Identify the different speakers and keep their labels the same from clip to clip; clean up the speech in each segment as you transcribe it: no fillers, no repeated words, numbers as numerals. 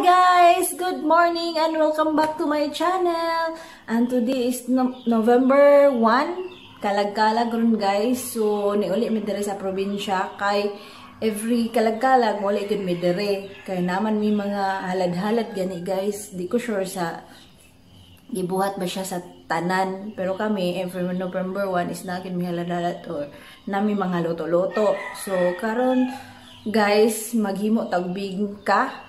Speaker 1: Guys! Good morning and welcome back to my channel! And today is November 1. Kalag-kalag ron, guys. So, niuli mi diri sa probinsya kay every kalag-kalag wala gud mi diri. Kay naman mi mga halad-halad gani, guys. Di ko sure sa gibuhat ba siya sa tanan. Pero kami, every November 1 is nagin mi halad-halad or nami mga luto-luto. So, karon guys, maghimo tag bingka.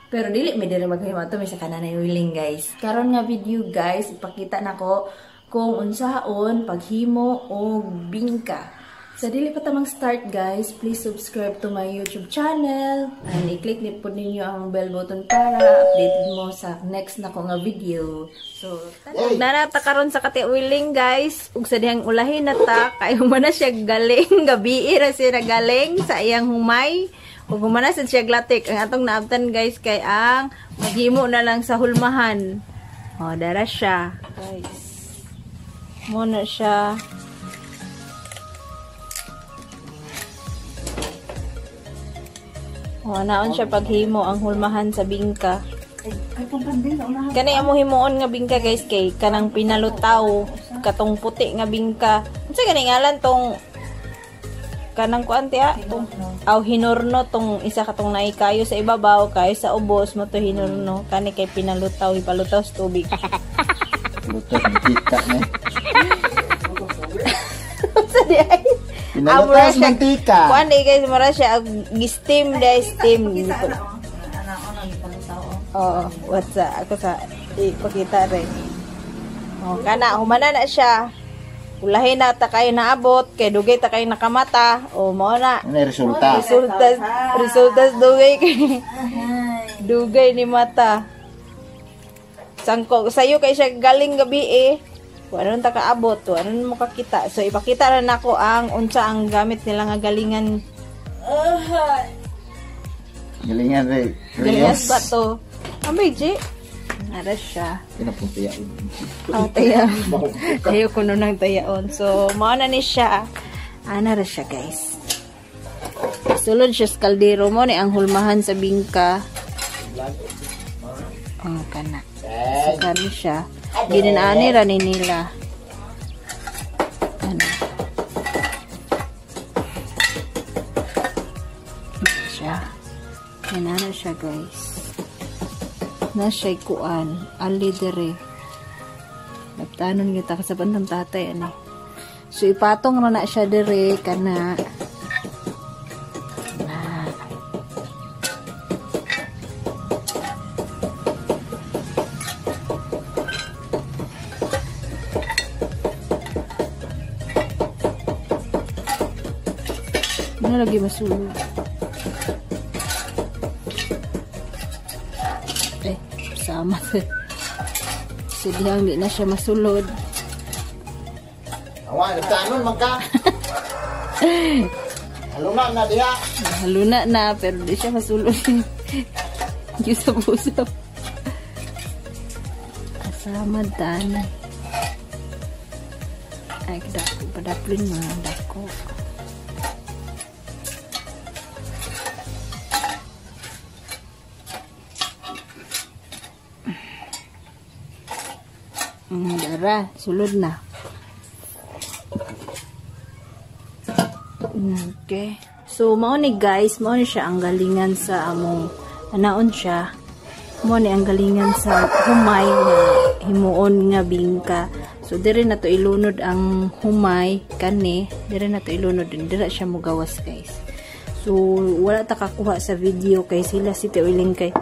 Speaker 1: Pero dili mi diri maghimo ato mi sa kanan willing, guys. Karon nga video, guys, ipakita nako kung unsaon paghimo og bingka. Sa dili pa ta mag-start, guys, please subscribe to my YouTube channel and i-click ni pud ninyo ang bell button para updated mo sa next nako nga video. So, nana ta karon sa kati willing, guys, ug sa dihang ulahin na ta kay humana siya galing gabi ra siya nagaling sa iyang humay. Ug humana sad siya glatik. Ang atong naabtan, guys, kay ang maghimo na lang sa hulmahan. Oh, dara siya, guys. Mo na siya. O, naon siya paghimo ang hulmahan sa bingka. Kani amo himuon nga bingka, guys, kay kanang pinalutaw katong puti nga bingka. Unsa gani ngalan tong kanang kuan tiya? Aw, hinurno tong isa katong naay kayo sa ibabaw, kayo sa ubos mo to hinurno. Kani kay pinalutaw, ipalutaw sa tubig.
Speaker 2: Lutaw mantika ne.
Speaker 1: Unsa di ay?
Speaker 2: Pinalutaw sa mantika.
Speaker 1: Kuan di, guys, mura siya gi-steam dai steam. Oo, what's ako sa ipakita rin. Oh, kana humana na siya. Ulahin na ta kayo naabot kay dugay ta kayo nakamata. O mao na.
Speaker 2: Ano yung resulta?
Speaker 1: Resulta resulta dugay kay dugay ni mata. Sangko sayo kay siya galing gabi eh. Wala ta kaabot, wala mo kakita. So ipakita ra nako ang unsa ang gamit nila nga galingan.
Speaker 2: Galingan re.
Speaker 1: Galingan ba to? Amay G. Nara siya.
Speaker 2: Pinapong tayaon.
Speaker 1: Oh, tayaon. Ayaw ko nun ng tayaon. So, mao na ni siya. Ana ra siya, guys. Sulod siya sa kaldero mo ni ang hulmahan sa bingka. Oh, kana. So, kani siya. Gininaani ra ni nila. Ano? Siya. Ginana siya, guys. Na siya'y kuan, ali dere. Naptanon kita sa bandang tatay, ano. So, ipatong na na siya dere, kana. Na. Ano lagi masulog? Sama. Sige, hindi na siya masulod.
Speaker 2: Awa, nagtanon man ka. Haluna na diha.
Speaker 1: Haluna na, pero di siya masulod. Usap-usap. Kasama dan. Ay, dako. Padaplin mga dako. Dara, sulod na. Okay. So, mao ni guys, mao ni siya ang galingan sa among anaon siya. Mao ni ang galingan sa humay na himuon nga bingka. So, dire na to ilunod ang humay kani, dire na to ilunod din dira siya mugawas, guys. So, wala ta kakuha sa video kay sila si Tiwiling kay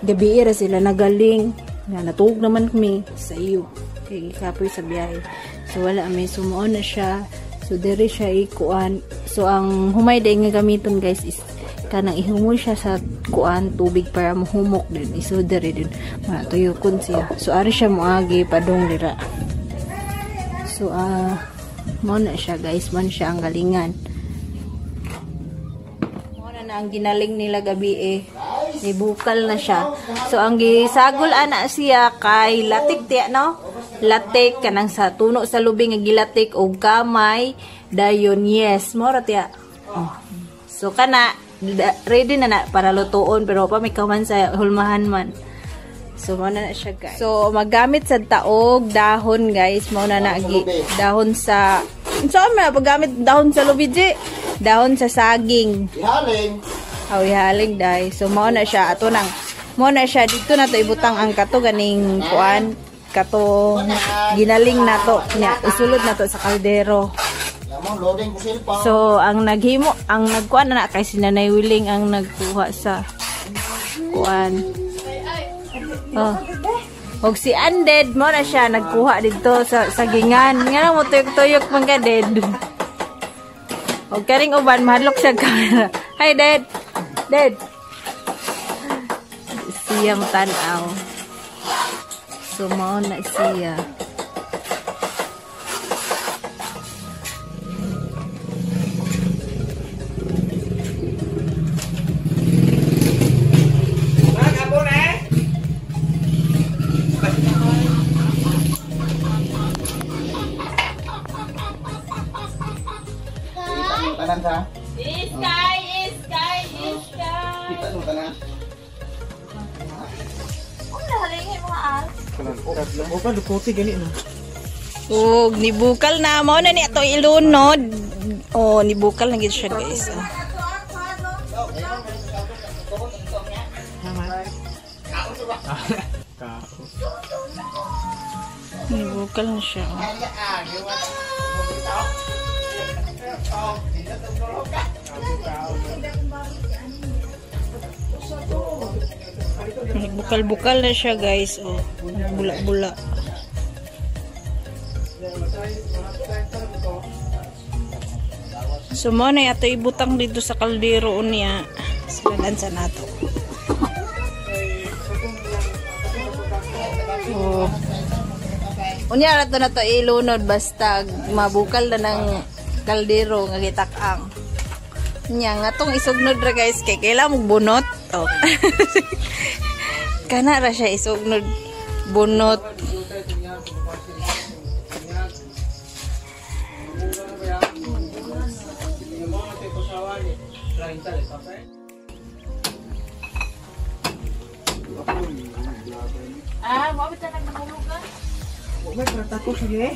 Speaker 1: gabi ra sila nagaling. Nga natuog naman kami sa iyo kay gikapoy sa biyahe. So wala may sumuon na siya. So diri siya ikuan. So ang humay day nga gamiton, guys, is kanang ihumoy siya sa kuan tubig para mohumok din. So diri din matuyokon siya. So ari siya moagi padung dira. So mao na siya, guys, man siya ang galingan. Mao na ang ginaling nila gabi eh. Ibukal na siya. So, ang gisagol ana siya kay latik tiya, no? Latik, kanang sa tuno sa lubing nga gilatik og kamay, dayon yes. Mora tiya. Oh. So, kana, Ready na na para lutuon pero pa may kaman sa hulmahan man. So mao na na siya, guys. So maggamit sa taog dahon, guys, mao na na dahon sa unsa man paggamit dahon sa lubi, dahon sa saging.
Speaker 2: Ihaling.
Speaker 1: Aw, ihaling dai. So mao na siya ato nang mao na siya dito na to ibutang ang kato ganing kuan kato ginaling nato nya isulod nato sa kaldero. So ang naghimo ang nagkuan na kay si Nanay Wiling ang nagkuha sa kuan. Oh. Og si Anded mo na siya nagkuha didto sa sagingan. Nga mo tuyok-tuyok man ka, Ded. Og karing uban mahadlok siya camera. Hi, Ded. Ded. Siya tan-aw. So mao na siya. Iskay, iskay, iskay.
Speaker 2: Kita mo tanan.
Speaker 1: Ano halingin mga as?
Speaker 3: Opa, dukote gani no.
Speaker 1: Ug nibukal na mao na ni ato ilunod. Oh, nibukal na gid siya, guys. Oh. Nibukal na siya. Oh. Nagbukal-bukal na siya, guys. Oh, bula-bula. So mo na ato ibutang dito sa kaldero unya. Suladan sa nato. Oh. Unya ra to na to ilunod basta mabukal na ng kaldero nga gitak-ang. Nya nga tong isugnod ra, guys, kay kailangan mong bunot. Oh. Kana ra siya isugnod bunot. Ah, mo bitaw nagdumulog ka?
Speaker 3: May prata ko sige.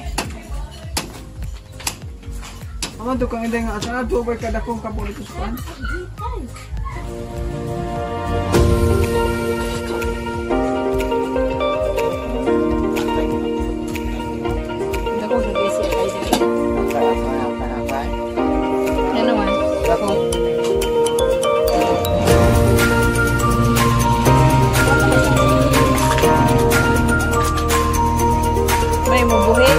Speaker 3: Amo to kang inday nga asa do ba kada kong kabulit sa kuan.
Speaker 1: Dako guys, guys. Ano man?
Speaker 2: Dako.
Speaker 1: May mubuhi.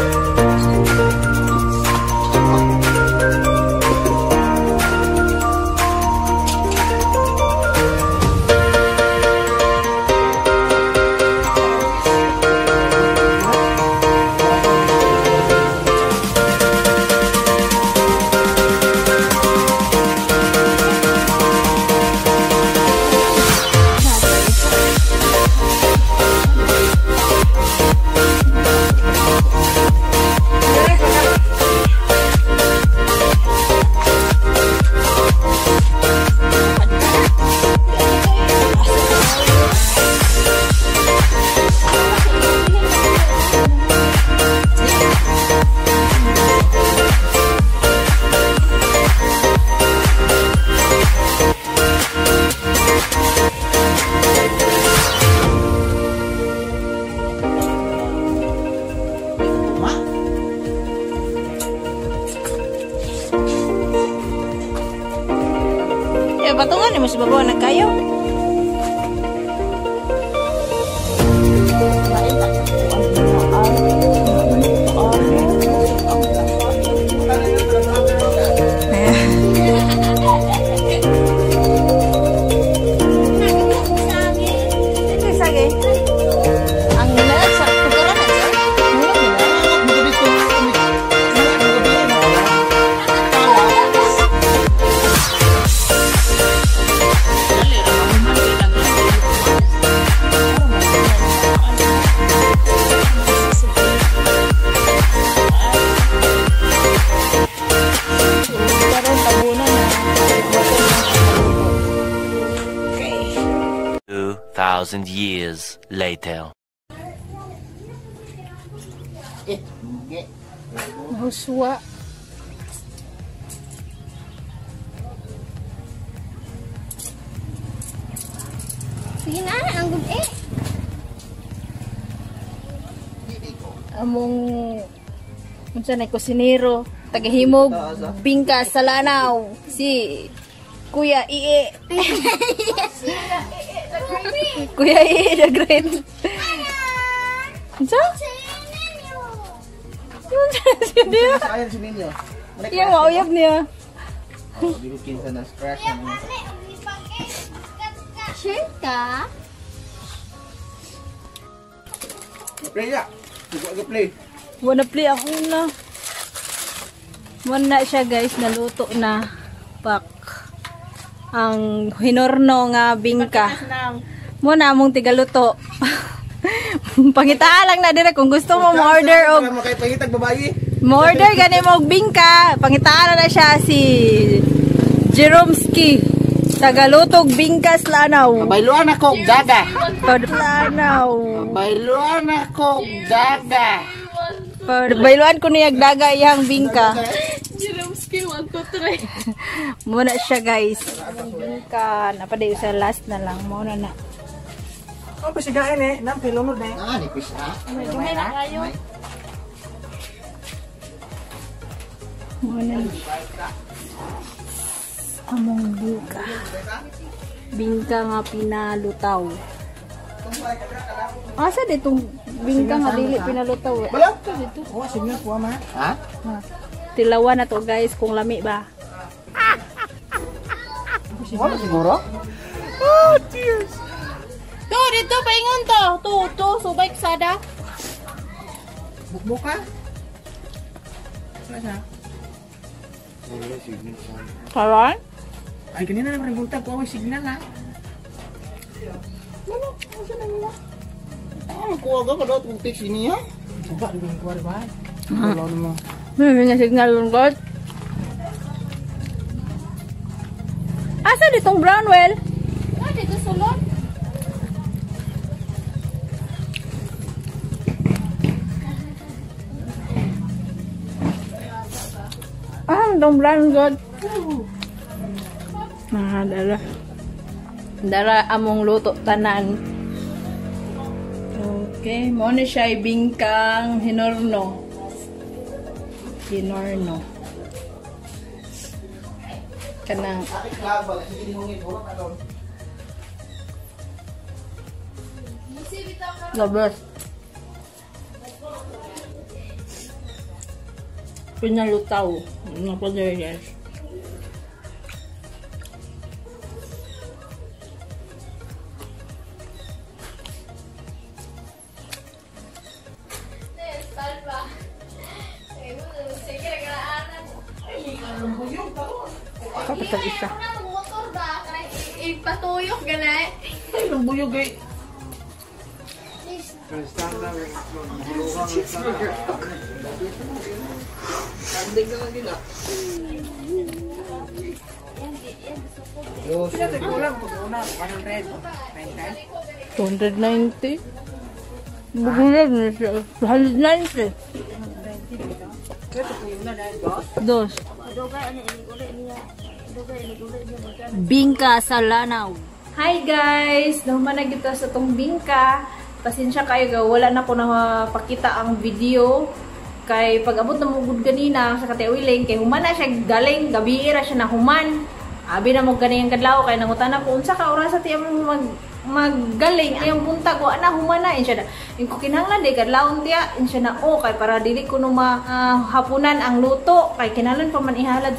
Speaker 1: Eh, patungan ni mo sa babaw nagkayo. Ang nila sa tukaran na siya. Mulog nila.
Speaker 4: 2,000 years later.
Speaker 2: Eh, mugi.
Speaker 1: Huswa.
Speaker 5: Sige na, ang good eh.
Speaker 1: Among unsa na kusinero, tagahimog bingka sa Lanao, si Kuya Ie. Kuya Ie the Great. Unsa? Unsa siya diya?
Speaker 2: Ayan si Ninyo.
Speaker 1: Iya, mauyab niya.
Speaker 2: Bilukin sa na scratch.
Speaker 5: Sure ka?
Speaker 3: Play ya. Dugo ka play.
Speaker 1: Wanna play ako na. Muna siya guys, naluto na. Pak. Ang hinorno nga bingka. Muna among tigaluto. Pangitaa lang na dire kung gusto mo mo-order og
Speaker 3: Para makipangitag babae.
Speaker 1: mo-order gani mo og bingka, pangitaa na siya si Jeromski. Tagalutog Bingkas Lanao.
Speaker 2: Bayluan ako daga.
Speaker 1: Lanao.
Speaker 2: Bayluan ako daga.
Speaker 1: Bayluan ko niya daga iyang bingka.
Speaker 6: Jeromski, 1, 2, 3.
Speaker 1: Muna siya guys. Bingka. Napadayo sa last na lang. Muna na.
Speaker 3: Ang pasigain eh, nang pilunod eh.
Speaker 2: Ah, nipis na.
Speaker 6: Gamay na kayo.
Speaker 1: Muna na. Among bingka. Bingka nga pinalutaw. Asa ditong bingka nga dili pinalutaw eh?
Speaker 3: Wala. Oh, sige kuha ma.
Speaker 2: Ha?
Speaker 1: Tilawan na to guys kung lami ba.
Speaker 2: Wala siguro?
Speaker 6: To, dito, paingon to. To, to, subay sada.
Speaker 3: Bukbuk ka. Wala siya.
Speaker 1: Karon?
Speaker 3: Ay, kanina naman rin buntag. Kuha ko yung signal ha.
Speaker 2: Ah, kuha ka kada kung text niya.
Speaker 3: Suba, di ko kuha rin ba? Wala naman.
Speaker 1: May nga signal yun God. Asa ditong Brownwell?
Speaker 6: Ah, dito sulod.
Speaker 1: Ah, itong brown god. Ah, dara. Dara among luto tanan. Okay, mo ni siya bingkang hinorno. Hinorno. Kanang the best. Pinalutaw. Ano guys. Kapit ang isa.
Speaker 6: Motor ba? Ipatuyok ganay.
Speaker 3: Ay, nang buyog eh. Sila tayo kulang pag una, 100.
Speaker 1: 290. Bugulan na siya. 190. Dos. Bingka sa Lanao. Hi guys! Nahuman na kita sa tong bingka. Pasensya kayo ga wala na ko napakita ang video kay pag-abot na mo gud ganina sa Katiwiling kay human na siya galing gabi ra siya na human. Abi na mo gani ang kadlaw kay nangutana ko unsa ka oras ti mo mag maggaling ayong buntag wa na human na insya na. Ingko kinahanglan di kadlawon tiya insya na o kay para dili ko no hapunan ang luto kay kinahanglan pa man ihalad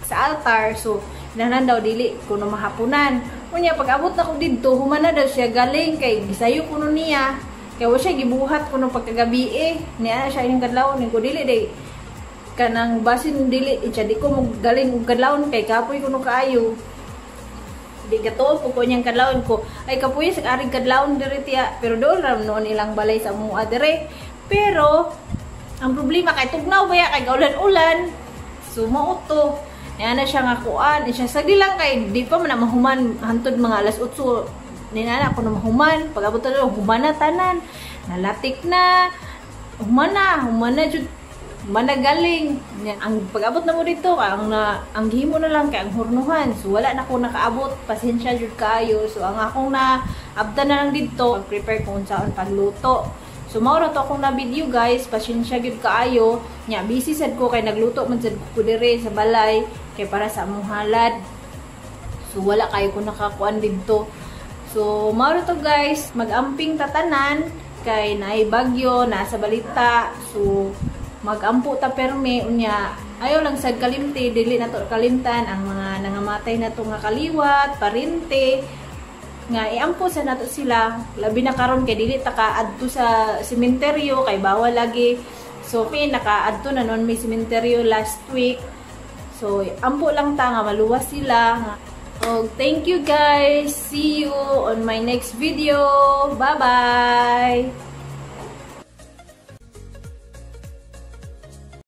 Speaker 1: sa altar, so kinahanglan daw dili kuno mahapunan. Unya pag abot na ko didto, human na daw siya galing kay gisayo kuno niya. Kay wa siya gibuhat kuno pagkagabi eh. Niya siya inyong kadlawon ning ko dili day kanang basin dili siya di ko mo galing og kadlawon kay kapoy kuno kaayo. Di gatuo po ko niyang kadlawon ko. Ay kapoy sa aring kadlawon diri tiya, pero doon ra noon ilang balay sa mua dire. Pero ang problema kay tugnaw baya kay gaulan-ulan. So mao to. Niya na siya nga kuan, siya sagdi lang kay di pa man na mahuman hantod mga alas 8 Ninana ko na mahuman. Pag-abot na, human na tanan. Nalatik na. Human na, human na jud, managaling. Ang pag-abot na mo dito, ang gihimo na lang kay ang hurnuhan. So wala na ko nakaabot, pasensya jud kaayo. So ang akong na abta na lang dito, prepare kung unsaon pagluto. So mao ra to akong na video, guys, pasensya gyud kaayo. Nya busy sad ko kay nagluto man sad ko dire sa balay kay para sa among halad. So wala kayo ko nakakuan didto. So mao ra to, guys, mag-amping tatanan kay naay bagyo, nasa balita. So magampo ta perme, unya ayaw lang sad kalimti, dili na to kalimtan ang mga nangamatay na to nga kaliwat, parente, nga iampo sa nato sila, labi na karon kay dili ta kaadto sa sementeryo kay bawal lagi. So may nakaadto na noon may sementeryo last week. So ampo lang ta nga maluwas sila. Oh, thank you, guys. See you on my next video. Bye bye.